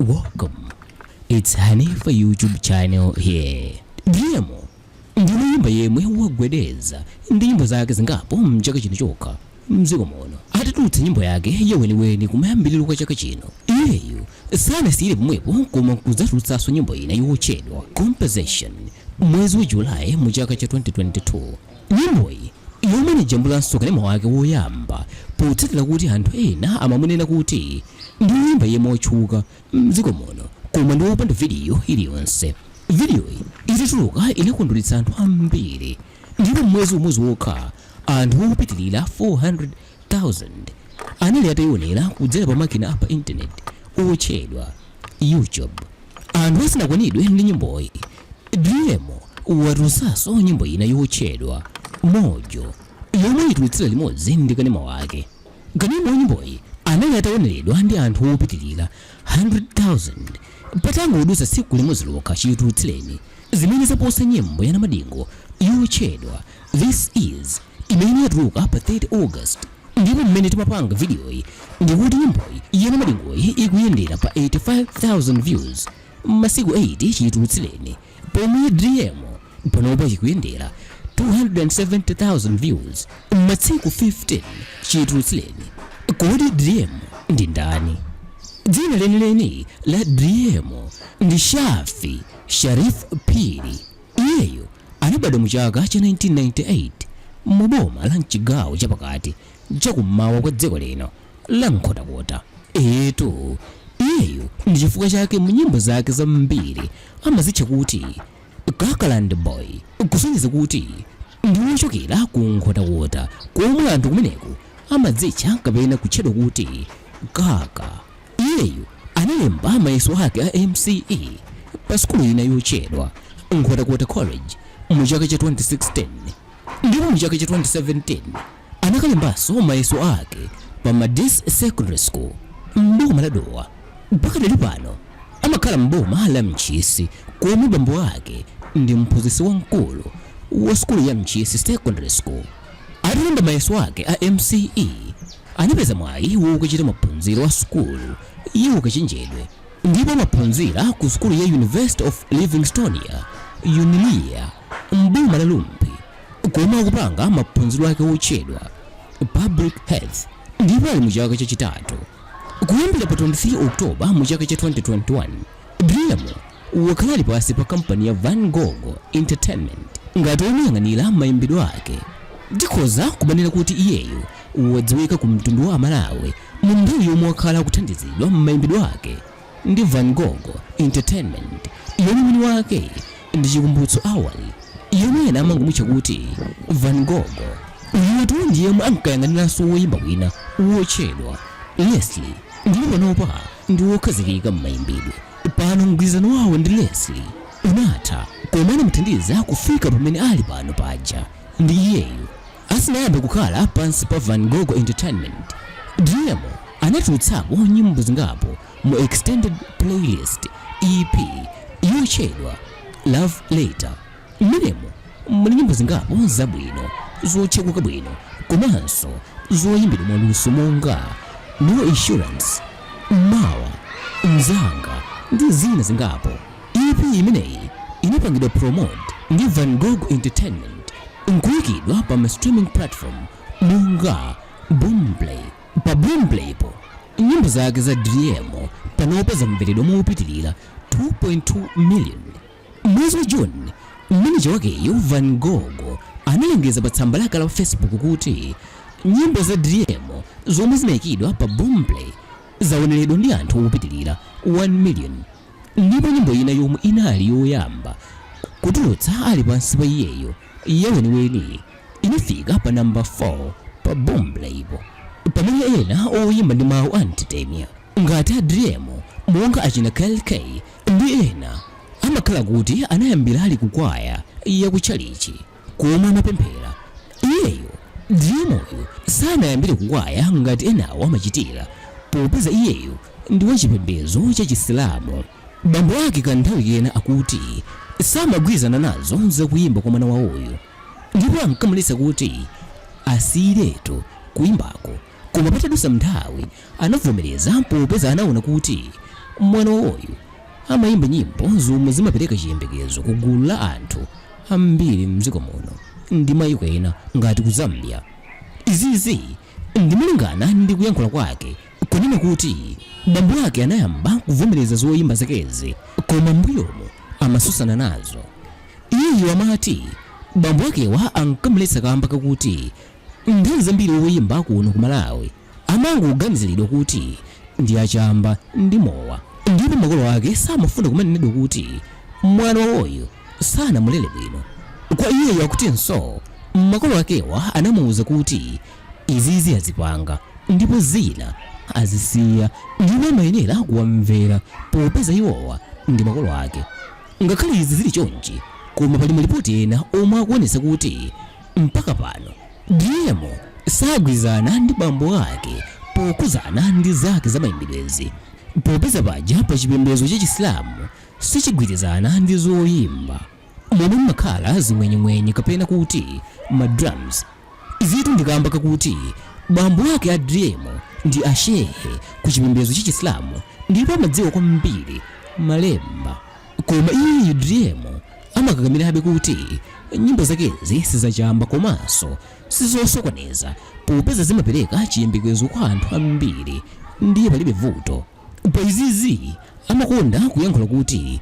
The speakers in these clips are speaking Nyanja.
Welcome. It's Hanifa YouTube channel here. Driemo ndi woyimba yemwe wagwedeza ndi nyimbo zake zingapo mchaka chino chokha mdziko muno. Atatulutsa nyimbo yake yaweniweni kumayambiriro kwa chaka chino, iyeyu sanasiyire pomwepo koma kudzatulutsanso nyimbo ina yotchedwa Compensation mwezi wa Julayi mu chaka cha 2022. Nyimboyi yomwe anajambulanso kanema wake woyamba potsatira kuti anthu ena amamunena kuti ndi woyimba yemwe watchuka mdziko muno koma ndi wopanda vidiyo iliyonse. Vidiyoyi itatuluka inakondweretsa anthu ambiri ndipo mwezi umodzi wokha anthu opitilira 400,000 anali atayionera kudzera pa makina a pa intaneti otchedwa YouTube. Anthu asanakwanidwe ndi nyimboyi, Driemo watulutsanso nyimbo ina yotchedwa Mojo yomwe waitulutsira limodzi ndi kanema wake. Kanema wa nyimboyi anali ataoneredwa ndi anthu opitilira 100,000 patangodutsa tsiku limodzi lokha chitulutsireni, zimene zaposa nyimbo ya Namadingo yotchedwa This Is imene yatuluka pa 30 August. Ndipo mmene timapanga vidiyoyi ndikuti nyimboyi ya Namadingoyi ikuyendera pa 85,000 views masiku 8 chitulutsireni, pomwe Driemo panopa ikuyendera 270,000 views masiku 15 chitulutsireni. Kodi Driemo ndi ndani? Dzina lenileni la Driemo ndi Shafi Sharif Phiri. Iyeyo anabadwa mu chaka cha 1998 mu boma la mchigawo chapakati chakummawa kwa dziko lino la Nkhotakota. Eetu, iyeyu ndi chifukwa chake mu nyimbo zake zambiri amazitcha kuti Kakaland Boy, kusonyeza kuti ndi wochokera ku Nkhotakota komwe anthu kumeneku amadzitcha kapena kutchedwa kuti Kaka. Iyeyu analemba mayeso ake a MCE pa sukulu ina yotchedwa Nkhotakota College mu chaka cha 2016 ndipo mu chaka cha 2017 anakalembanso mayeso ake pa Madisi Secondary School m'boma la Dowa. Pakadali pano amakhala m'boma la Ntchisi komwe bambo ake ndi mphunzitsi wamkulu wa sukulu ya Ntchisi Secondary School. Atalemba mayeso ake a MCE anapeza mwayi wokachita maphunziro a sukulu ya ukachenjedwe ndipo amaphunzira ku sukulu ya University of Livingstonia, Unilia, m'boma la Rumphi komwe akupanga maphunziro ake otchedwa Public Health ndipo ali mu chaka chachitatu. Kuyambira pa 23 October mu chaka cha 2021, Driemo wakhala ali pansi pa kampani ya Van Gogo Entertainment ngati womuyang'anira mayimbidwe ake. Tikhoza kumanena kuti iyeyu wadziwika ku mtundu wa Amalawi mu nthawi yomwe wakhala akuthandizidwa m'mayimbidwe ake ndi Van Gogo Entertainment yomwe mwini wake ndi Chikumbutso Awali yemwe ena amangomutcha kuti Van Gogo. Uyutu ndi yemwe ankayang'aniranso woyimba wina wotchedwa Leslie ndipo panopa ndi wokhazikika m'mayimbidwe. Pano mgwirizano wawo ndi Leslie unatha koma anamuthandiza kufika pamene ali pano paja ndi iyeyu. Asanayambe kukhala pansi pa Van Gogo Entertainment, Driemo anatulutsapo nyimbo zingapo mu extended playlist, EP, yotchedwa Love Later. Mmenemo muli nyimbo zingapo zabwino, zotchekuka bwino komanso zoyimbidwa mwaluso monga No Insurance, Mawa, Mzanga ndi zina zingapo. EP imeneyi inapangidwa promote ndi Van Gogo Entertainment nkuyikidwa pa ma streaming platform monga Boomplay. Pa Boomplay po nyimbo zake za Driemo panopa zamveredwa mopitilira 2.2 million. Mwezi wa June, maneja wakeyo Van Gogo analengeza pa tsamba lake la Facebook kuti nyimbo za Driemo zomwe zinaikidwa pa Boomplay zaoneredwa ndi anthu opitilira 1 million ndipo nyimbo ina yomwe inali yoyamba kutulutsa ali pansi pa iyeyo ya Weniweni inafika pa namba 4 pa Boomplay po, pamene ena oyimba ndi mawu a nthetemya ngati a Driemo monga achina Kell Kay ndi ena amakhala kuti anayambira ali ku kwaya ya kutchalitchi komwe amapemphera. Iyeyo Driemoyo sanayambire ku kwaya ngati enawo amachitira popeza iyeyo ndi wa chipembedzo cha Chisilamu. Bambo ake kanthawi kena akuti samagwirizana nazo zakuyimba kwa mwana wawoyo ndipo ankamuletsa kuti asiyiretu kuyimbako, koma patadutsa nthawi anavomereza popeza anaona kuti Mwana wawoyu amayimba nyimbo zomwe zimapereka chiyembekezo ku gulu la anthu ambiri mdziko muno ndi mayiko ena ngati ku Zambia. Izizi ndi malingana ndi kuyankhula kwake kunena kuti bambo ake anayamba kuvomereza zoyimba zakezi, koma mbuyomu amasusana nazo. Iyeyo amati bambo akewa ankamuletsa kamba kakuti nthawi zambiri woyimba kuno ku Malawi amangoganiziridwa kuti ndi achamba ndi mowa, ndipo makolo ake samafuna kumanenedwa kuti mwana wawoyo sanamulere bwino. Kwa iyeyo akutinso makolo akewa anamuwuza kuti izizi azipanga ndipo zina azisiya, ndipo amayenera kuwamvera popeza iwowa ndi makolo ake. Ngakhale izi zili chonchi, koma pali malipoti ena omwe akuonetsa kuti mpaka pano Driemo sagwirizana ndi bambo ake pokhuzana ndi zake za mayimbidwezi, popeza paja pa chipembedzo cha Chisilamu sichigwirizana ndi zoyimba momwe mumakhala zing'wenyeng'wenye kapena kuti ma drums. Izitu ndi kamba kakuti bambo ake a Driemo ndi ashehe ku chipembedzo cha Chisilamu ndipo amadziwa kwambiri malemba. Koma iyeyu Driemo amakakamirabe kuti nyimbo zakezi sizachamba komanso sizosokoneza, popeza zimapereka chiyembekezo kwa anthu ambiri, ndiye palibe vuto. Pa izizi amakonda kuyankhula kuti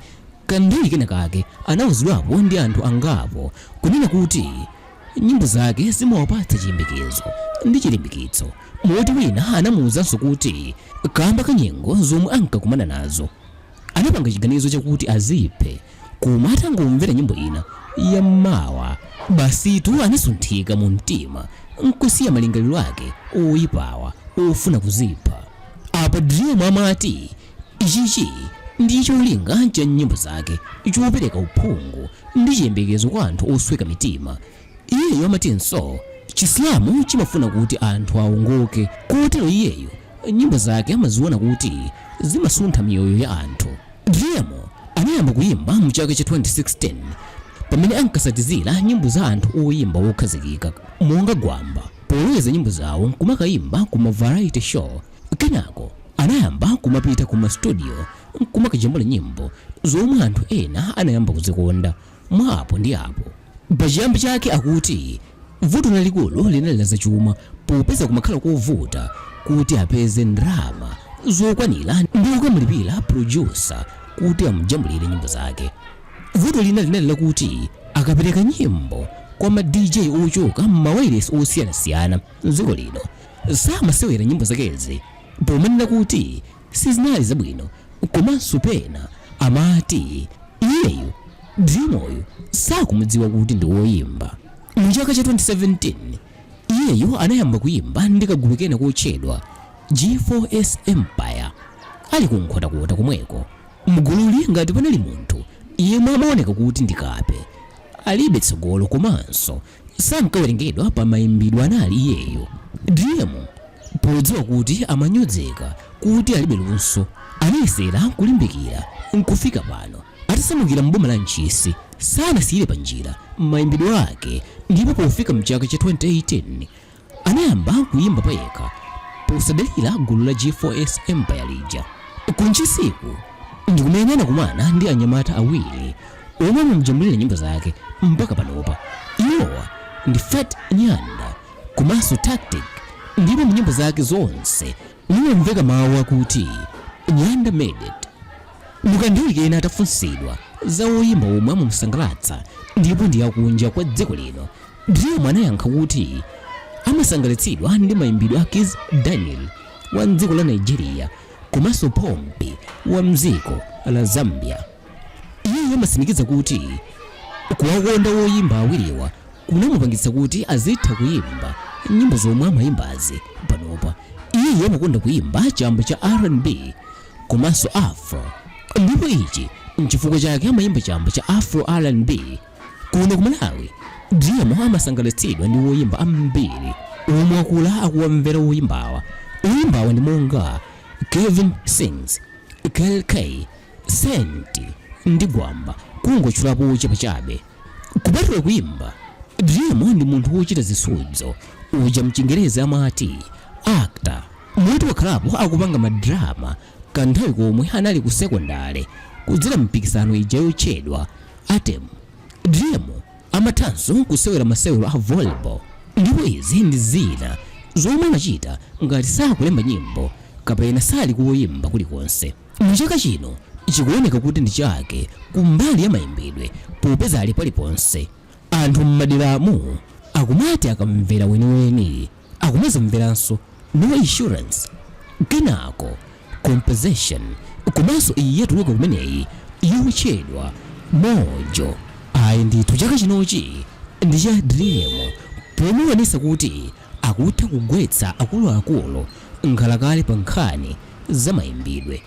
kanthawi kena kake anawuzidwapo ndi anthu angapo kunena kuti nyimbo zake zimawapatsa chiyembekezo ndi chilimbikitso, moti wina anamuwuzanso kuti kamba ka nyengo zomwe ankakumana nazo anapanga chiganizo chakuti aziphe, koma atangomvera nyimbo ina ya mawa basitu anasunthika mu mtima nkusiya malingaliro ake oyipawa ofuna kuzipha. Apa Driemo amati ichichi ndi cholinga cha nyimbo zake chopereka uphungu ndi chiyembekezo kwa anthu osweka mitima. Iyeyo amatinso Chisilamu chimafuna kuti anthu aongoke, kotero iyeyo nyimbo zake amaziona kuti zimasuntha miyoyo ya anthu. Driemo anayamba kuyimba mchaka cha 2016 pamene ankasatizira nyimbo za anthu oyimba wokhazikika monga Gwamba, poloweza nyimbo zawo nkumakayimba ku ma variety show. Kenako anayamba kumapita ku ma studio nkumakajambula nyimbo zomwe anthu ena anayamba kuzikonda mwa apo ndi apo. Pachiyambi chake akuti vuto lalikulu linali la zachuma, popeza kumakhala kovuta kuti apeze ndalama zokwanira ndi kukamulipira producer kuti amujambulire nyimbo zake. Vuto lina linali lakuti akapereka nyimbo kwa ma DJ ochoka m'mawayilesi osiyanasiyana m'dziko lino samasewera nyimbo zakezi, pomanena kuti sizinali zabwino, komanso pena amati iyeyu Driemoyu sakumudziwa kuti ndi woyimba. Mu chaka cha 2017 iyeyu anayamba kuyimba ndi kagulu kena kotchedwa G4S Empire ali ku Nkhotakota komweko. Mgululi ngati panali munthu yemwe amaoneka kuti ndi kape, alibe tsogolo komanso sankawerengedwa pa mayimbidwe anali iyeyo. Driemo podziwa kuti amanyozeka kuti alibe luso, anayesera kulimbikira nkufika pano. Atasamukira m'boma la Ntchisi sanasiyire pa njira mayimbidwe ake, ndipo pofika mchaka cha 2018 anayamba kuyimba payekha posadalira gulu la G4S Empire lija. Ku Ntchisiku ndi kumene anakumana ndi anyamata awiri omwe amamujambulira nyimbo zake mpaka panopa. Iwowa ndi Fat Nyanda komanso Tactic, ndipo mu nyimbo zake zonse mumamveka mawu akuti "Nyanda made it". Mukanthawi kena atafunsidwa za woyimba omwe amamusangalatsa ndipo ndi akunja kwa dziko lino, Driemo anayankha kuti amasangalatsidwa ndi mayimbidwe a Kizz Daniel wa mdziko la Nigeria komanso Pompi wa mdziko la Zambia. Iyeyo amatsimikiza kuti kuwakonda woyimba awiriwa kunamupangitsa kuti azitha kuyimba nyimbo zomwe amayimbazi panopa. Iyeyo amakonda kuyimba chamba cha R&B komanso Afro, ndipo ichi nchifukwa chake amayimba chamba cha Afro R&B. Kuno ku Malawi, Driemo amasangalatsidwa ndi woyimba ambiri omwe akula akuwamvera woyimbawa. Oyimbawa ndi monga Kevin Sings, Kell Kay, Saint ndi Gwamba, kungotchulapo ochepa chabe. Kupatula kuyimba, Driemo ndi munthu wochita zisudzo, uja mchingerezi amati actor, moti wakhalapo akupanga madrama. Kanthawi komwe anali ku sekondale kudzera mpikisano ija yotchedwa Atem. Driemo amathanso kusewera masewero a volleyball, ndipo izi ndi zina zomwe amachita ngati sakulemba nyimbo kapena sali kuwoyimba kulikonse. Muchaka chino chikuoneka kuti ndi chake kumbali ya mayimbidwe, popeza ali paliponse. Anthu m'maderamu akumati akamvera weniweni akumazamveranso No Insurance, kenako Compensation, komanso iyi yatuluka kumeneyi yotchedwa Mojo. Ayi ndithu, chaka chinochi ndi cha Driemo, pomuonesa kuti akutha kugwetsa akuluakulu nkhalakale pa nkhani za mayimbidwe.